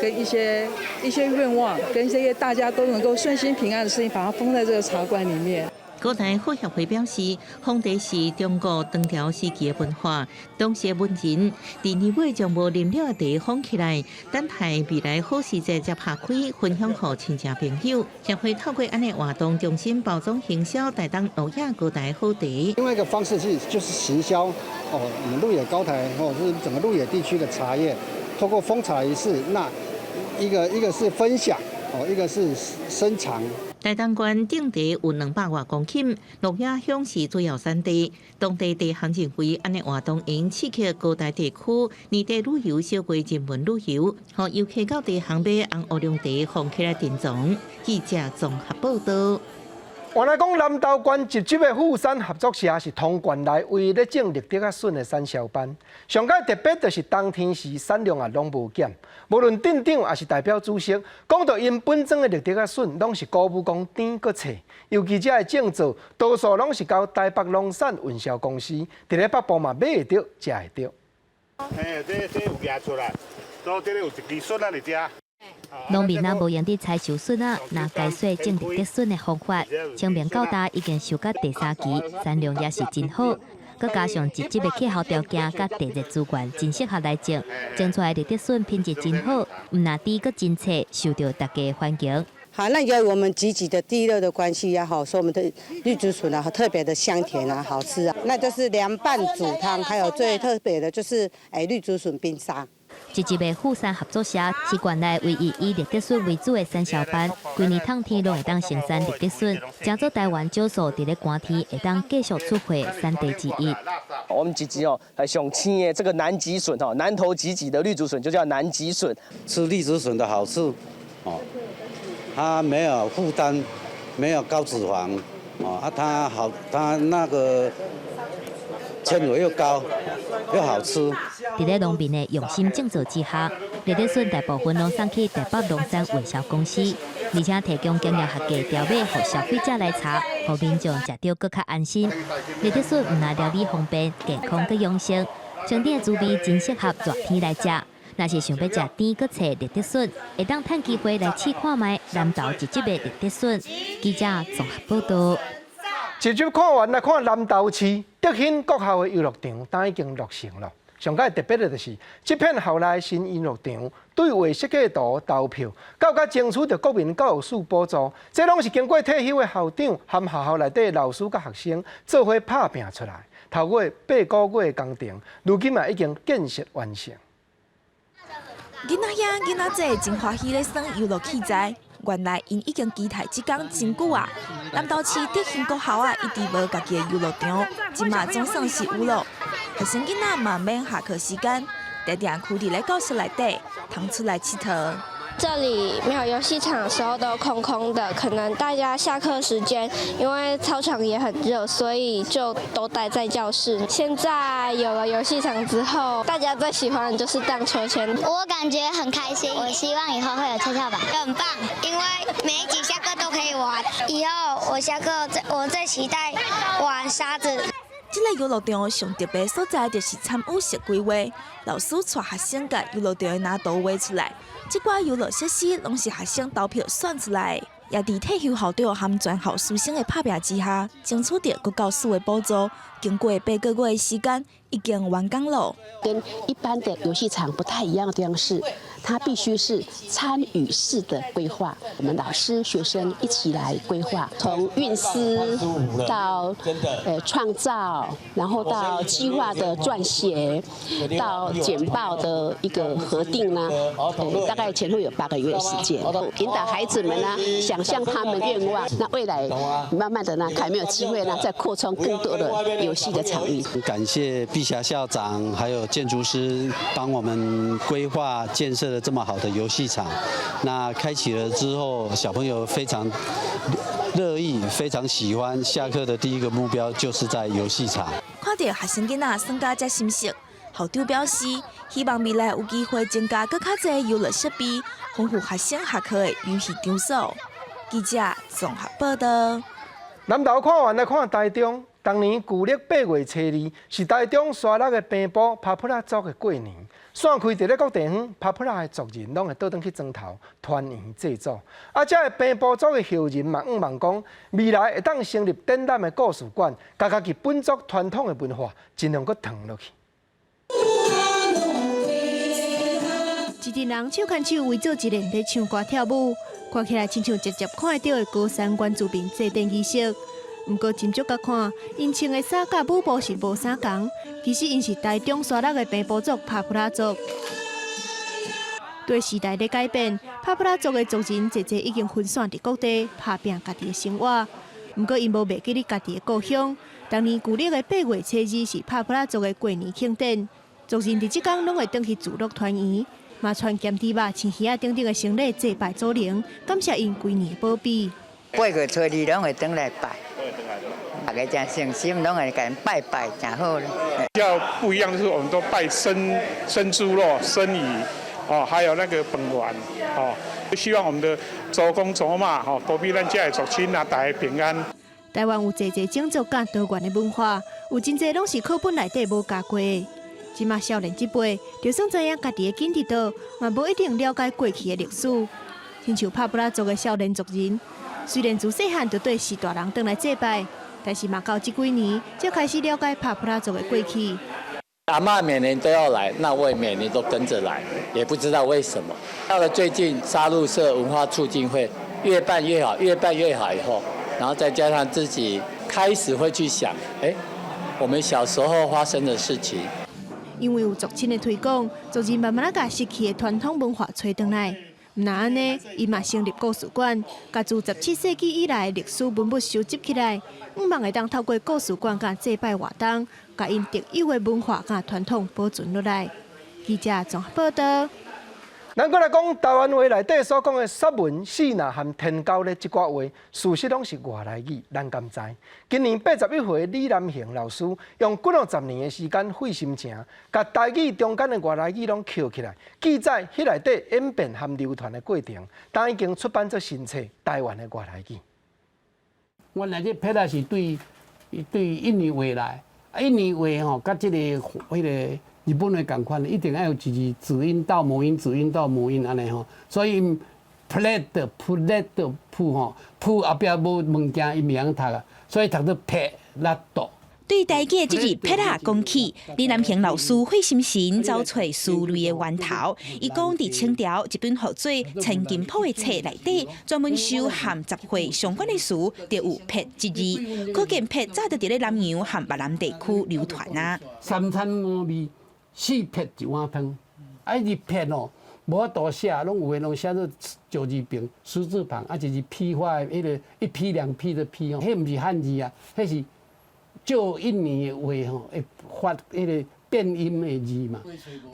跟一些願望，跟這些大家都能夠順心平安的事情，把它封在這個茶罐裡面。
高台好協會表示，封茶是中國唐朝時期的文化，當時的文人佇年尾將無啉了的茶封起來，等待未來好時節才拍開，分享予親戚朋友。協會透過按呢活動，重新包裝行銷台東鹿野高台好茶。
另外一個方式是，就是行銷哦，我們鹿野高台或者是整個鹿野地區的茶葉，透過封茶儀式，那一個是分享哦，一個是深藏。
台東縣種茶有200外公頃，鹿野鄉是主要產地。當地茶行認為，按呢活動應刺激高台地區年底旅遊小規人文旅遊，予遊客到茶行買紅烏龍茶封起來珍藏。記者綜合報道。
原來講南投縣集集的富山合作社是通縣內唯一咧種綠竹仔筍的產銷班。上蓋特別就是冬天時產量也攏無減，無論鎮長抑是代表主席，講著𪜶本莊的綠竹仔筍攏是鼓舞講甜閣脆，尤其這的種做多數攏是交台北農產運銷公司，佇咧北部嘛買會著、食會著。
嘿，這有夯出來，所以這個有一支筍仔佇遮。
農民仔無閒佇採收筍仔，拿該說種綠竹筍的方法，清明到今已經收到第三期，產量也是真好。閣加上集集的氣候條件佮地熱資源，真適合來種，種出來的綠竹筍品質真好，毋但甜閣真脆，受著大家歡迎。
好，那由於我們集集的地熱的關係也好，所以我們的綠竹筍啊，特別的香甜啊，好吃啊。那就是涼拌煮湯，還有最特別的就是綠竹筍冰沙。
集集的富山合作社是縣內唯一以綠竹筍為主的產銷班，規年冬天攏會當生產綠竹筍，成做台灣少數佇咧寒天會當繼續出貨產地之一。
我們集集哦，上青的這個南極筍哦，南投集集的綠竹筍就叫南極筍。
吃綠竹筍的好處，哦，它沒有負擔，沒有高脂肪，哦啊，它好，它那個纖維又高，又好吃。
佇咧農民的用心種植之下，綠竹筍大部分攏送去台北農產運銷公司，而且提供經驗合格條碼，予消費者來查，予民眾食著閣較安心。綠竹筍毋但料理方便、健康閣養生，上頂的滋味真適合熱天來食。若是想欲食甜閣脆綠竹筍，會當趁機會來試看覓南投集集的綠竹筍。記者綜合報道。
集集看完來看南投市德興國校的遊樂場，今已經落成了。上蓋特別的就是，這片校內新遊樂場對畫設計圖投票，到佮爭取著國民教育署補助，這攏是經過退休的校長和學校內底老師佮學生做伙拍拚出來。頭過8個月的工程，如今嘛已經建設完成。
囡仔兄、囡仔姊真歡喜咧耍遊樂器材，原來𪜶已經期待這工真久啊！南投市德興國校啊，一直無家己的遊樂場，這馬總算是有咯。學生囡仔嘛免下課時間，定定踞佇咧教室內底，通出來𨑨迌。
這裡沒有遊戲場的時候都空空的，可能大家下課時間，因為操場也很熱，所以就都待在教室。現在有了遊戲場之後，大家最喜歡的就是盪秋千。
我感覺很開心，我希望以後會有蹺蹺板，很棒，因為每一節下課都可以玩。以後我下課最我最期待玩沙子。
這个遊樂場上特別所在就是參與式規劃，老師帶學生共遊樂場的藍圖畫出來，這寡遊樂設施攏是學生投票選出來，也佇退休校長和全校師生的拍拚之下，爭取著國教署的補助。經過8個月的時間，已經完工了。
跟一般的遊戲場不太一樣的地方是，它必須是參與式的規劃，我們老師、學生一起來規劃，從運思到創造，然後到計劃的撰寫，到簡報的一個核定呢，大概前後有8個月的時間，引導孩子們呢，想象他們願望，那未來慢慢的呢，還沒有機會呢，再擴充更多的遊戲的場域。
感謝碧霞校長還有建築師幫我們規劃建設。
設了這麼好的遊戲場，那開啟了之後，小朋友非常樂意，非常喜歡。下課的第一個目標就是在遊戲場。
看著學生囡仔耍甲遮心適，校長表示，希望未來有機會增加閣較濟遊樂設備，豐富學生下課的遊戲場所。記者綜合報道。
南投看完來看台中，逐年舊曆8月初2是台中沙鹿的平埔帕普拉族的過年。散開佇咧各地方，帕普拉的族人攏會倒轉去莊頭團圓祭祖。啊，遮的平埔族的後人嘛，向望講未來會當成立展覽的故事館，共家己本族傳統的文化盡量閣傳落去。
一陣人手牽手圍做一連咧唱歌跳舞，看起來親像直接看會著的高山原住民祭典儀式。毋過斟酌共看，𪜶穿的衫佮舞步是無啥仝，其實𪜶是台中沙鹿的平埔族帕普拉族。對時代咧改變，帕普拉族的族人濟濟已經分散佇各地，拍拚家己的生活。毋過𪜶無袂記得家己的故鄉。逐年舊曆的8月初2是帕普拉族的過年慶典，族人佇這工攏會轉去聚落團圓。嘛穿鹹豬肉、青魚仔等等的牲禮祭拜祖靈，感謝𪜶規年保庇。
8月初2攏會轉來拜，大家誠誠心，攏會共𪜶拜拜，誠好咧。
比較不一樣就是，我們都拜生生豬肉、生魚，哦，還有那個飯圓，哦，希望我們的祖公祖媽，吼，保庇咱遮的族親啊，大家平安。
台灣有濟濟種族佮多元的文化，有真濟攏是課本內底無教過的。這馬少年這輩，就算知影家己的根佇佗，嘛無一定了解過去的歷史。親像帕普拉族的少年族人，雖然自細漢就綴序大人轉來祭拜，但是嘛到這幾年才開始了解帕普拉族的過去。
阿嬤每年都要來，那我也每年都跟着來，也不知道為什麼。到了最近，沙鹿社文化促進會越辦越好，越辦越好以後，然後再加上自己開始會去想，欸，我們小時候發生的事情。
因為有族親的推廣，族人慢慢仔共失去的傳統文化揣轉來。毋但按呢，𪜶嘛成立故事館，共自17世紀以來的歷史文物收集起來，向望會當透過故事館佮祭拜活動，共𪜶特有的文化佮傳統保存落來。記者綜合報道。
咱閣來講台灣話內底所講的說文、四若和天狗咧，這寡話，事實攏是外來語，咱敢知？今年81歲李南行老師用幾若十年的時間費心情，共台語中間的外來語攏抾起來，記載彼內底演變和流傳的過程，當已經出版做新冊《台灣的外來語》。
原來這撇仔是對對印尼話來，印尼話吼，佮這个彼个日本話仝款，一定愛有一字子音到母音，子音到母音按呢吼，所以 plate plate 鋪吼，鋪後壁無物件，伊袂曉讀啊，所以讀做撇拉多。
對台語的這字撇仔講起，李南平老師費心神找揣書類的源頭。伊講，佇清朝一本號做《千金譜》的冊內底，專門收和雜貨相關的詞，就有撇這字，可見撇早就佇咧南洋和越南地區流傳啊。
三餐五味，四撇一碗湯，啊，伊撇哦，無法度寫，攏有的攏寫做九字邊、十字旁，啊，就是批發的彼个一批兩批的批哦，彼毋是漢字啊，彼是借印尼的話吼，會發彼个變音的字嘛。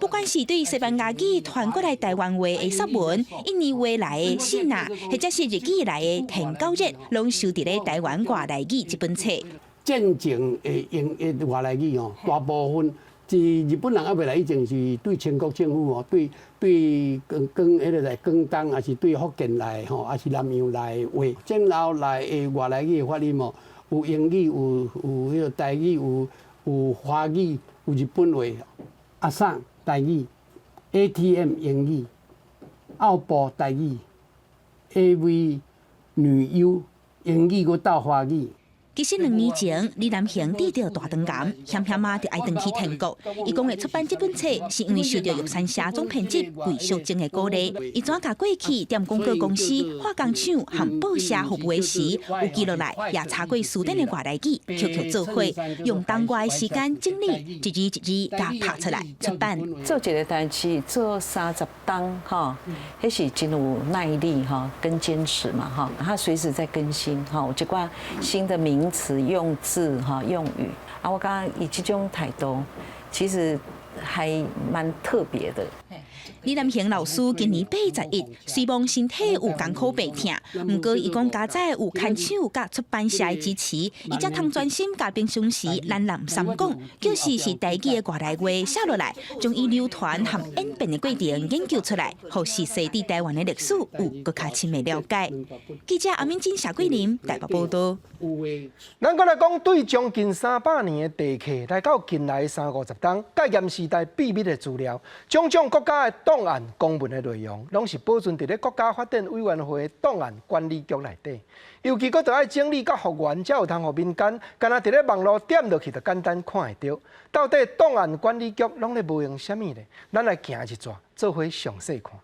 不管是對西班牙語傳過來台灣話的說文，印尼話來的四若，或者是日語來的天狗日，攏收佇咧台灣外來語這本冊。
戰前的英的外來語吼，大部分是日本人猶未來以前是對清國政府吼，對對廣廣彼个來廣東，抑是對福建來吼，抑是南洋來的話。戰後來的外來語的發音吼，有英語，有有彼个台語，有有華語，有日本話。阿桑台語，ATM 英語，奧步台語，AV 女優英語閣鬥華語。
其實2年前，李南行得著大腸癌，險險仔就愛轉去天國。伊講會出版這本冊，是因為受著玉山社總編輯桂淑貞的鼓勵。伊怎共過去踮廣告公司、化工廠和報社服務的時，有記錄來，也查過辭典的外來語，抾抾做伙，用當外的時間整理，一字一字共拍出來出版。
做一个代誌做30冬吼，彼是真有耐力吼，跟堅持嘛吼。他隨時在更新吼，有一寡新的名詞用字哈用語啊，我感覺伊這種態度其實還蠻特別的。
李南賢老師今年81，雖罔身體有艱苦病痛，毋過伊講佳哉有牽手佮出版社的支持，伊才通專心共平常時咱南三講，就是是台語的外來話寫落來，將伊流傳和演變的過程研究出來，予熟悉對台灣的歷史有閣較深的了解。記者阿敏珍、謝桂林台北報道。
咱閣來講，對將近300年的地契，來到近來三五十冬，戒嚴時代秘密的資料，種種國家的檔案公文的內容，攏是保存佇咧國家發展委員會檔案管理局內底。尤其閣著愛整理佮復原，才有通予民間，敢若佇咧網路點落去，就簡單看會著。到底檔案管理局攏咧無閒啥物咧？咱來行一逝，做伙詳細看。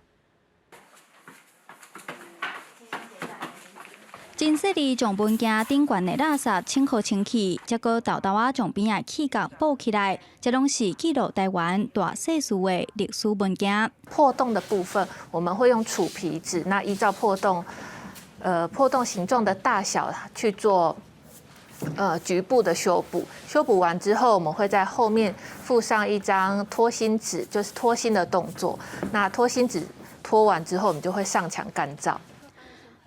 真細膩將文件頂懸的垃圾清好清氣，才閣沓沓仔將邊仔氣角補起來，這攏是記錄台灣大細事的歷史文件。
破洞的部分，我們會用杵皮紙，那依照破洞形狀的大小去做局部的修補。修補完之後，我們會在後面附上一張脫新紙，就是脫新的動作。那脫新紙脫完之後，我們就會上牆乾燥。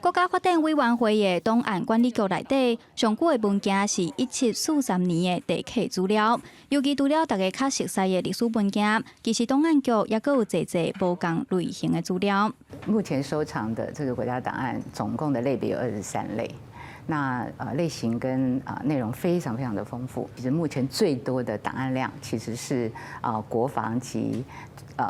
國家發展委員會的檔案管理局內底，上古的文件是1743年的地契資料。尤其除了大家較熟悉的歷史文件，其實檔案局也閣有濟濟無仝類型的資料。
目前收藏的這個國家檔案總共的類別有23類，那類型跟內容非常非常的豐富。其實目前最多的檔案量其實是國防及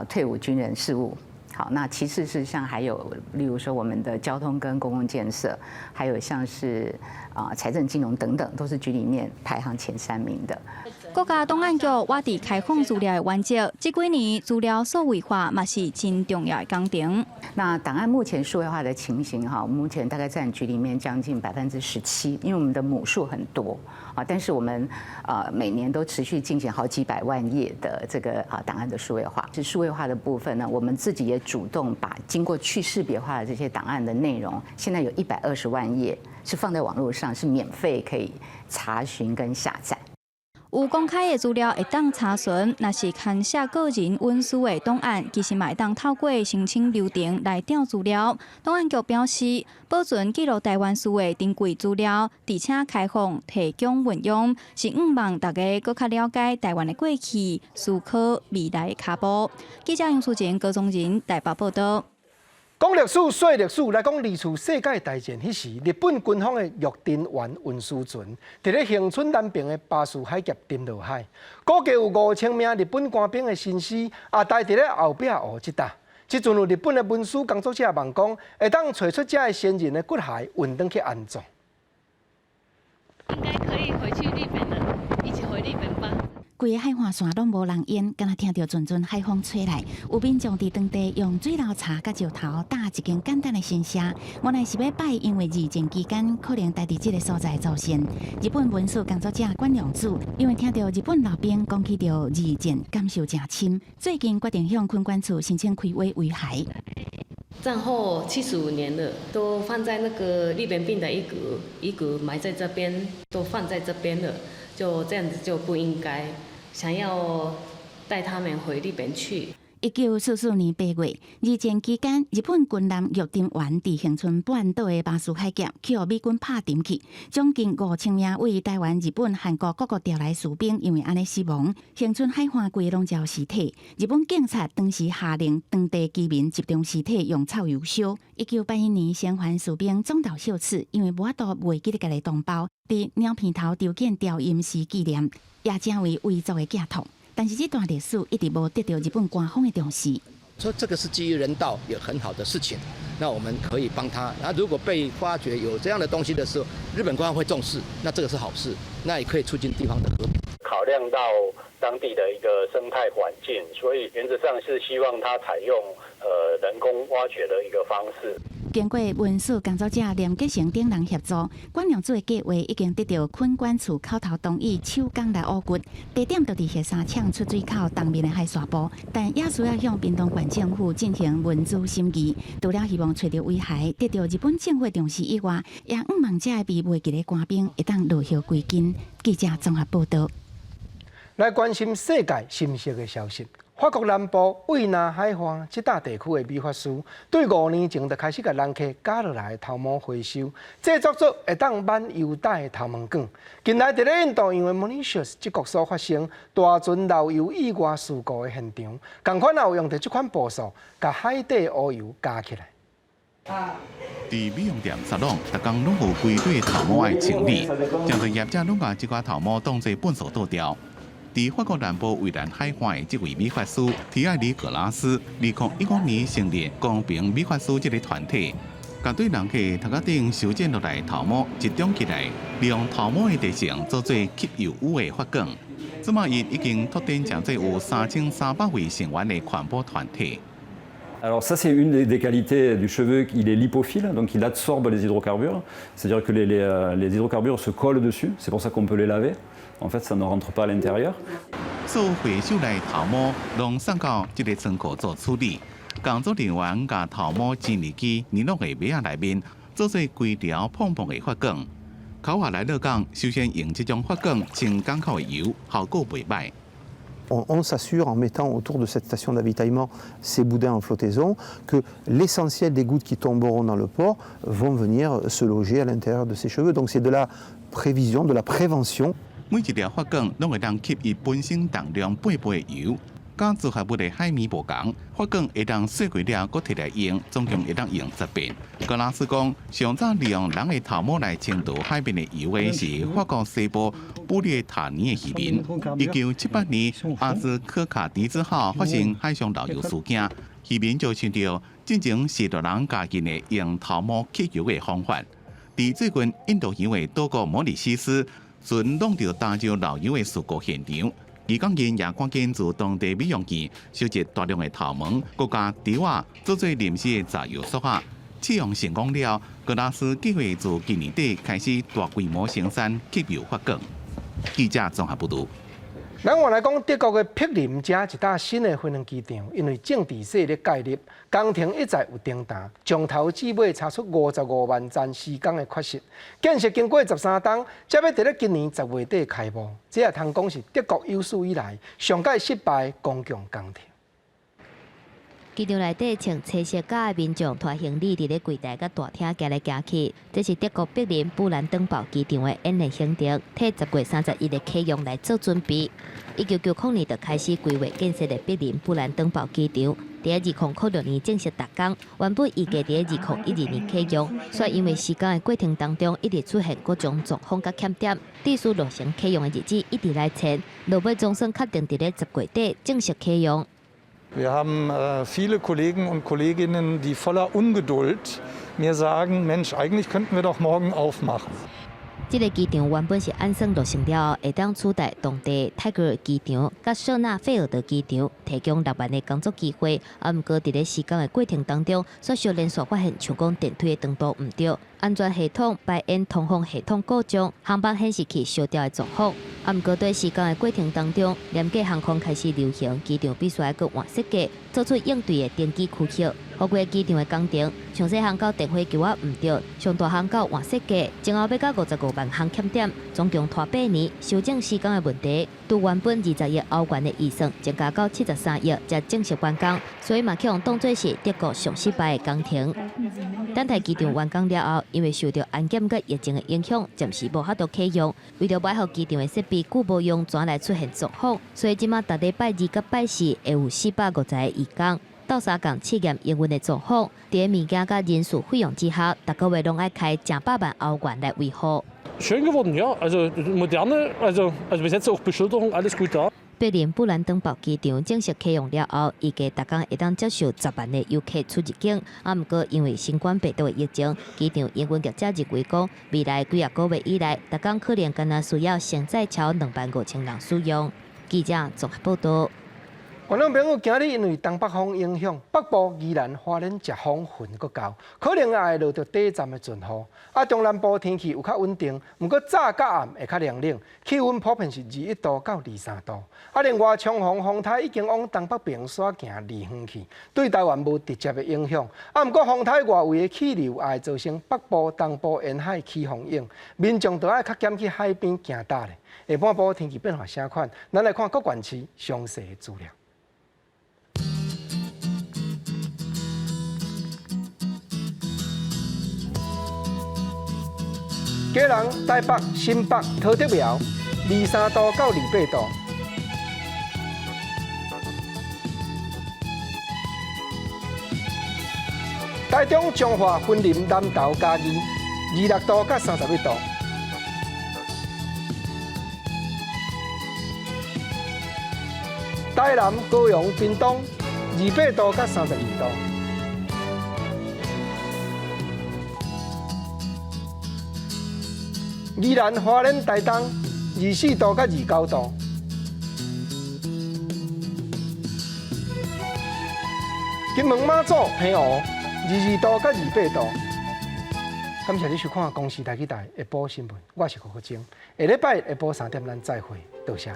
退伍軍人事務。好，那其次是像還有，例如說我們的交通跟公共建設，還有像是財政金融等等，都是局裡面排行前三名的。
國家檔案局倚佇開放資料的原則，這幾年資料數位化嘛是真重要的工程。
那檔案目前數位化的情形哈，目前大概佔局裡面將近17%，因為我們的母數很多啊，但是我們每年都持續進行好幾百萬頁的這個檔案的數位化。是數位化的部分呢，我們自己也主動把經過去識別化的這些檔案的內容，現在有120萬頁是放在網絡上，是免費可以查詢跟下載。
有公開的資料會當查詢，若是牽涉個人隱私的檔案，其實嘛會當透過申請流程來調資料。檔案局表示，保存記錄台灣事的珍貴資料，而且開放提供運用，是向望大家閣較了解台灣的過去，思考未來的跤步。記者楊淑靜、高宗仁台北報道。
講歷史、說歷史，來講二次世界大戰彼時，日本軍方的玉珍丸運輸船，佇咧恆春南爿的巴士海峽沉落海，估計有5000名日本官兵的身屍，也待佇咧後壁湖這搭。這陣有日本的文史工作者望講，會當揣出這个先人的骨骸，運轉去安葬。
應該可以回去日本了，一起回日本吧。
規个海岸線攏無人煙，敢若聽著陣陣海風吹來。有民眾佇當地用水流柴佮石頭搭一間簡單的神社，原來是欲拜因為二戰期間可能待佇這个所在的祖先。日本文史工作者管良子因為聽著日本老兵講起著二戰，感受誠深。最近決定向墾管處申請開挖遺骸。
戰後75年了，都放在那個日本兵的遺骨，遺骨埋在這邊，都放在這邊了，就這樣子就不應該。想要帶他們回日本去。
1944年8月，二戰期間，日本軍艦玉珍丸佇恆春半島的巴士海峽，去予美軍拍沉去，將近5000名為台灣、日本、韓國各國調來士兵，因為按呢死亡。恆春海岸規攏焦屍體，日本警察當時下令當地居民集中屍體用臭油燒。1981年，生還士兵中島秀次因為無法度袂記得家己同胞，佇鳥鼻頭籌建調陰司紀念，也成為遺族的寄託。但是這段歷史一直無得到日本官方的重視。
說這個是基於人道也很好的事情，那我們可以幫他。那如果被發覺有這樣的東西的時候，日本官方會重視，那這個是好事，那也可以促進地方的和平。
考量到當地的一個生態環境，所以原則上是希望它採用人工挖掘的一個方式。
經過文史工作者連結成等人協助，管良子的計劃已經得到墾管處口頭同意，手工來挖掘。地點就佇雪山廠出水口東面的海沙埔，但也需要向屏東縣政府進行文資審議。除了希望揣著遺骸得到日本政府重視以外，也向望這个被袂記的官兵會當落葉歸根。記者綜合報道。
來關心世界新鮮的消息。法國南部蔚藍海岸這搭地區的美髮師，對5年前就開始共人客鉸落來的頭毛回收，製作做會當挽腰帶的頭毛捲。近來佇咧印度洋的 Mauritius 這國所發生大船漏油意外事故的現場，仝款也有用著這款步數，共海底烏油加起來。
佇美容店沙龍，逐工攏有規堆頭毛愛清理，誠濟業者攏共這寡頭毛當做糞埽倒掉。佇法國南部蔚藍海岸的這位美髮師提艾里格拉斯，2015年成立公平美髮師這个團體，共對人客頭殼頂修剪落來頭毛集中起來，利用頭毛的特性做做吸油污的髮捲。這馬𪜶已經拓展成做有3300位成員的環保團體。
Alors ça, c'est une des qualités du cheveu, il est lipophile, donc il absorbe les hydrocarbures, c'est-à-dire que les hydrocarbures se collent dessus, c'est pour ça qu'on peut les laver. En fait, ça ne rentre pas à l'intérieur.
所有回收來頭毛，攏送到這个倉庫做處理。工作人員共頭毛整理去尼龍的袋仔內面，做做規條膨膨的髮捲。口話來樂講，首先用這種髮捲清港口的油，效果袂䆀。
On s'assure en mettant autour de cette station d'avitaillement ces boudins en flottaison que l'essentiel des gouttes qui tomberont dans le port vont venir se loger à l'intérieur de ces cheveux. Donc c'est de la prévision, de la prévention.
每一條髮捲攏會當吸伊本身重量八倍的油，佮組合物的海綿無仝，髮捲會當洗過了，閣提來用，總共會當用10遍。格拉斯講，上早利用人的頭毛來清除海面的油的是法國西部布列塔尼的漁民。1978年，阿茲科卡迪茲號發生海上漏油事件，漁民就想著進前是大人家己的用頭毛吸油的方法。佇最近，印度洋的島國摩里西斯船弄著焦油漏油的事故現場，義工𪜶也趕緊自當地美容院收集大量的頭毛，閣共豬仔做做臨時的榨油索仔。試用成功了，格拉斯計劃自今年底開始大規模生產吸油髮捲。記者綜合報導。
咱換來講，德國的柏林遮一搭新的飛行機場，因為政治勢力介入，工程一再有停頓，從頭至尾查出55萬層施工的缺失。建設經過13冬，才欲佇咧今年10月底開幕。這也通講是德國有史以來上蓋失敗公共工程。
機場內底穿青色甲的民眾拖行李佇咧櫃台佮大廳行來行去。這是德國柏林布蘭登堡機場的演練行動，替10月31日啟用來做準備。1990年就開始規劃建設的柏林布蘭登堡機場，佇2006年正式動工，原本預計佇2012年啟用，卻因為施工的過程當中一直出現各種狀況佮欠點，致使落成啟用的日子一直來延，落尾總算確定佇咧10月底正式啟用。
Wir haben viele Kollegen und Kolleginnen, die voller Ungeduld mir sagen, Mensch, eigentlich könnten wir doch morgen aufmachen.
這个機場原本是按算落成了後，會當取代當地泰戈爾機場佮舍納費爾德機場，提供6萬个工作機會。啊，毋過佇咧施工的過程當中，煞小連續發現像講電梯的長度毋對、安全系統、排煙通風系統故障、航班顯示器燒掉的狀況。啊，毋過佇施工的過程當中，廉價航空開始流行，機場必須愛閣換設計，做出應對的登機區域。予規个機場的工程，上細項到電火球仔毋對，上大項到換設計，前後欲到55萬項欠點，總共拖8年，修正施工的問題，對原本20億歐元的預算增加到73億，才正式完工，所以嘛去予當做是德國上失敗的工程。等待機場完工了後，因為受著安檢佮疫情的影響，暫時無法度啟用。為著莫予機場的設備久無用，轉來出現狀況，所以這馬逐禮拜二佮拜四會有450個義工。鬥相共試驗營運的狀況，佇物件佮人事費用之下，逐個月攏愛開成百萬歐元來維護。
Schön geworden, ja. Also moderne, also bis jetzt auch Beschilderung, alles gut da.
柏林布蘭登堡機場正式啟用了後，預計逐工會當接受10萬个遊客出入境。啊，毋過因為新冠病毒的疫情，機場營運業者認為講，未來幾仔個月以來，逐工可能干焦需要承載超25,000人使用。記者綜合報道。
觀眾朋友，今日因為東北風影響，北部宜蘭花蓮颱風雲閣厚，可能也會落著短暫的陣雨。啊，中南部天氣有較穩定，毋過早佮暗會較涼冷，氣溫普遍是21度到23度。啊，另外，長風風台已經往東北邊徙行離遠去，對台灣無直接的影響。啊，毋過風台外圍的氣流也會造成北部、東部沿海起風湧，民眾著愛較減去海邊行踏咧。下半晡天氣變化啥款？咱來看各縣市詳細的資料。基隆、台北、新北、桃竹苗，23度到28度。台中、彰化、雲林、南投、嘉義，26度到31度。台南、高雄、屏東，28度到32度。宜蘭、花蓮、台東，24度到29度。金門、馬祖、澎湖，22度到28度。感謝你收看《公視台語台》下晡新聞，我是胡國晶。下禮拜下晡3點，咱再會，多謝。